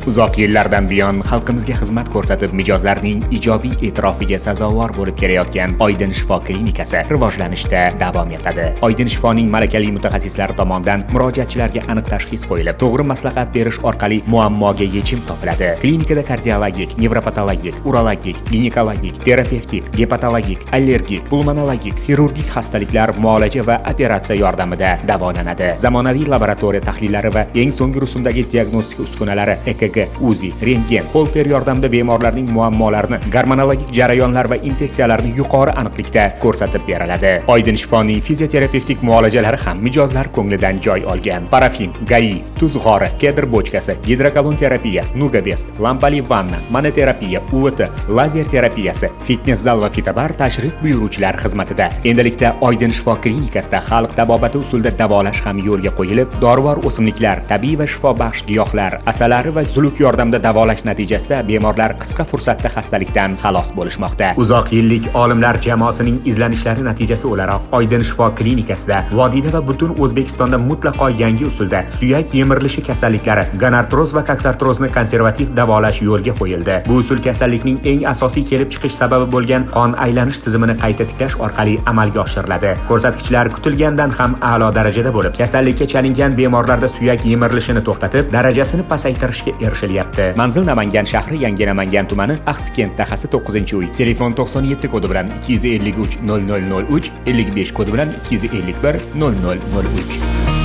Uzoq yillardan buyon xalqimizga xizmat ko'rsatib, mijozlarning ijobiy e'tirofiga sazovor bo'lib kelayotgan Oydin shifo klinikasi rivojlanishda davom etadi. Oydin shifoning malakali mutaxassislari tomonidan murojaatchilarga aniq tashxis qo'yilib, to'g'ri maslahat berish orqali muammoga yechim topiladi. Klinikada kardiologik, nevropatologik, urologik, ginekologik, terapevtik, gepatologik, allergik, pulmonologik, xirurgik xastaliklar muolaja va operatsiya yordamida davolanadi. Zamonaviy laboratoriya tahlillari va eng so'nggi rusumdagi diagnostika uskunalari, EKG, UZI, rentgen, Holter yordamida bemorlarning muammolarini, gormonologik jarayonlar va infeksiyalarni yuqori aniqlikda ko'rsatib beriladi. Oydin shifoning fizioterapevtik muolajalari ham mijozlar ko'nglidan joy olgan. Parafin, GAI, tuz g'ori, kedr bochkasi, gidrokolon terapiya, Nugabest, lampali vanna, monoterapiya, UVT, lazer terapiyasi, fitness zal va fitobar tashrif buyuruvchilar xizmatida. Endilikda Oydin shifo klinikasida xalq tabobati usulida davolash ham yo'lga qo'yilib, dorivor o'simliklar, tabiiy va shifobaxsh giyohlar, asalari va zuluk yordamida davolash natijasida bemorlar qisqa fursatda xastalikdan xalos bo'lishmoqda. Uzoq yillik olimlar jamoasining izlanishlari natijasi o'laroq Oydin shifo klinikasida vodiyda va butun O'zbekistonda mutlaqo yangi usulda suyak yemirilishi kasalliklari, gonartroz va koksartrozni konservativ davolash yo'lga qo'yildi. Bu usul kasallikning eng asosiy kelib chiqish sababi bo'lgan qon aylanish tizimini qayta tiklash orqali amalga oshiriladi. Ko'rsatkichlar kutilgandan ham a'lo darajada bo'lib, kasallikka chalingan bemorlarda suyak yemirilishini to'xtatib, darajasini pasaytirishga erishilyapti. Manzil: Namangan shahri, Yangi Namangan tumani, Axsikent dahasi, 9-uy. Telefon: 97 kodi bilan 253 0003, 55 kodi bilan 251 0003.